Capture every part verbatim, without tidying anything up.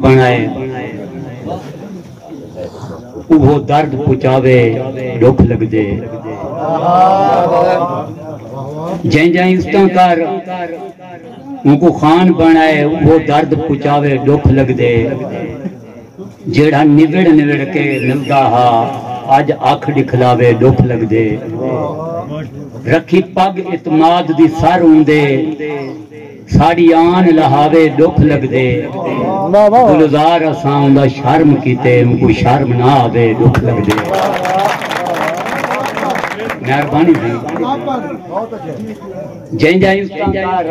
بݨائے، اوہو درد پچاوے، ݙکھ لڳدے۔ جئیں جئیں عزتاں کر، اونکوں خان بݨائے، اوہو درد پچاوے، ݙکھ لڳدے۔ جیڑھا نوڑ نوڑ کے ملدا ہا، اڄ اکھ ݙکھلاوے، ݙکھ لڳدے۔ رکھی پڳ اعتماد دی سر اوندے، ساݙی آن لہاوے، ݙکھ لڳدے۔ واہ، واہ۔ گلزار اساں اوندا شرم کیتے، اونکوں شرم نہ آوے، ݙکھ لڳدے۔ مہربانی سئیں۔ جئیں جئیں استاد یار۔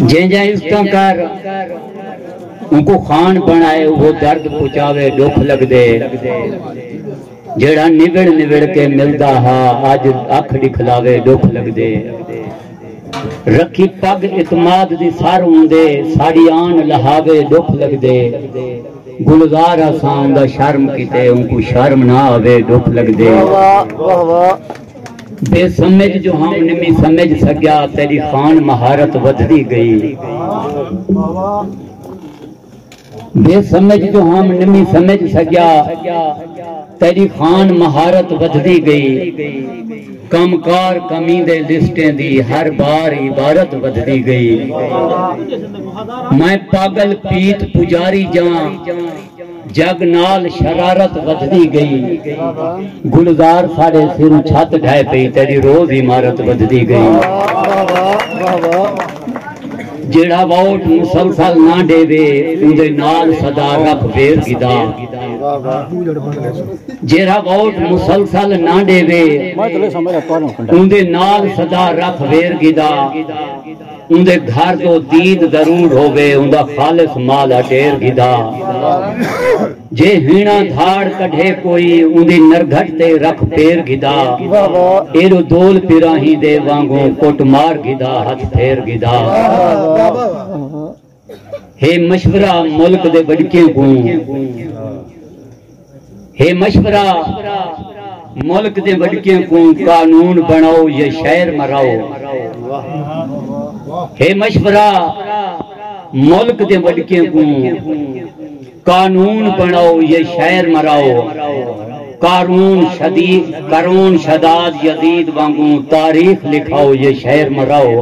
جئیں جئیں عزتاں کر، اونکوں خان بݨائے، اوہو درد پچاوے، ݙکھ لڳدے۔ جیڑھا نوڑ نوڑ کے ملدا ہا، اڄ اکھ ݙکھلاوے، ݙکھ لڳدے۔ رکھی پڳ اعتماد دی سر اوندے، ساݙی آن لہاوے، ݙکھ لڳدے۔ گلزار اساں اوندا شرم کیتے، اونکوں شرم نہ آوے، ݙکھ لڳدے۔ واہ، واہ، واہ۔ بے سمجھ جو ہم نمی سمجھ سڳیا، تیݙی خان مہارت ودھدی ڳئی۔ بے سمجھ جو ہم نمی سمجھ سڳیا، تیݙی خان مہارت ودھدی ڳئی۔ کم کار کمیندے لسٹیں دی، ہر بار عبارت ودھدی ڳئی۔ میں پاڳل پیت پجاری جاں، جڳ نال شرارت ودھدی ڳئی۔ گلزار ساݙے سروں چھت ڈھہہ پئی، تیݙی روز عمارت ودھدی ڳئی۔ واہ، واہ، واہ، واہ۔ جیڑھا ووٹ مسلسل نہ ݙیوے، اوندے نال سدا رکھ ویر گھدا۔ واہ، واہ۔ جیڑھا ووٹ مسلسل نہ ݙیوے، اوندے نال سدا رکھ ویر گھدا۔ اوندے گھر دو دید ضرور ہووے، اوندا خالص مال اٹیر گھدا۔ جے ہیݨا دھاڑ کڈھے کوئی، اوندی نرگھٹ تے رکھ پیر گھدا۔ واہ، واہ۔ ایݙو دول پراہیں دے وانگوں، کٹ مار گھدا، ہتھ پھیر گھدا۔ واہ، واہ، واہ۔ ہے مشورہ ملک دے وݙکیں کوں، ہے مشورہ ملک دے وݙکیں کوں، قانون بݨاؤ یا شہر مراؤ۔ ہے مشورہ ملک دے وݙکیں کوں، قانون بݨاؤ یا شہر مراؤ۔ قارون شدید، قارون شداد یزید وانگوں، تاریخ لکھاؤ یا شہر مراؤ۔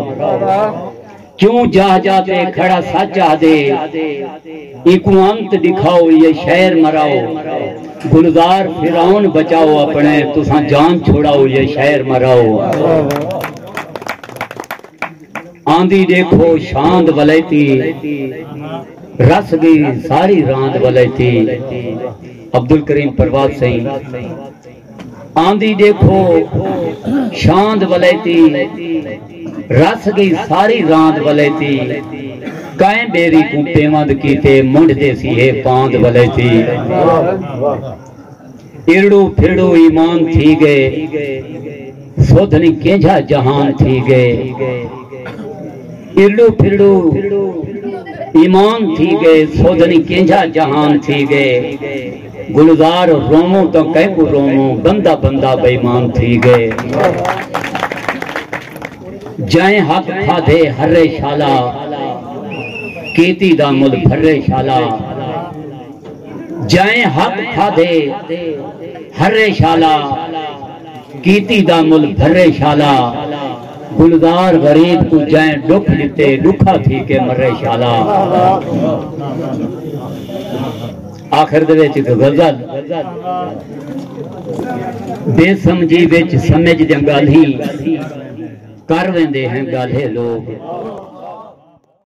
کیوں جاہ جاہ تے کھڑا سچ آہدے، اینکوں انت ݙکھاؤ یا شہر مراؤ۔ گلزار فرعون بچاؤ اپݨے، تساں جان چھڑاؤ یا شہر مراؤ۔ آندی ݙیکھو شاند ولیتی، رس ڳئی ساری راند ولیتی۔ عبدالکریم پرواز سئیں۔ آندی ݙیکھو شاند ولیتی، رس ڳئی ساری راند ولیتی۔ کائیں ٻیری کوں پیوند کیتے، منڈھ ݙیسی ہے پاند ولیتی۔ ارڑو پھرڑو ایمان تھی ڳئے، سدھ نی کینجھا جہان تھی ڳئے۔ ارڑو پھرڑو ایمان تھی ڳئے، سدھ نی کینجھا جہان تھی ڳئے۔ گلزار روووں تاں کینکوں روووں، بندہ بندہ بے ایمان تھی ڳئے۔ جئیں حق کھادھے ہرے شالا، کیتی دا مل بھرے شالا۔ جئیں حق کھادھے ہرے شالا، کیتی دا مل بھرے شالا۔ گلزار غریب کوں جئیں ݙکھ ݙتے، ݙکھا تھی کے مرے شالا۔ آخر دے وچ ہک غزل۔ بے سمجھی وچ سمجھ دیاں ڳالھیں کر ویندے ہیں ڳالھے لوگ۔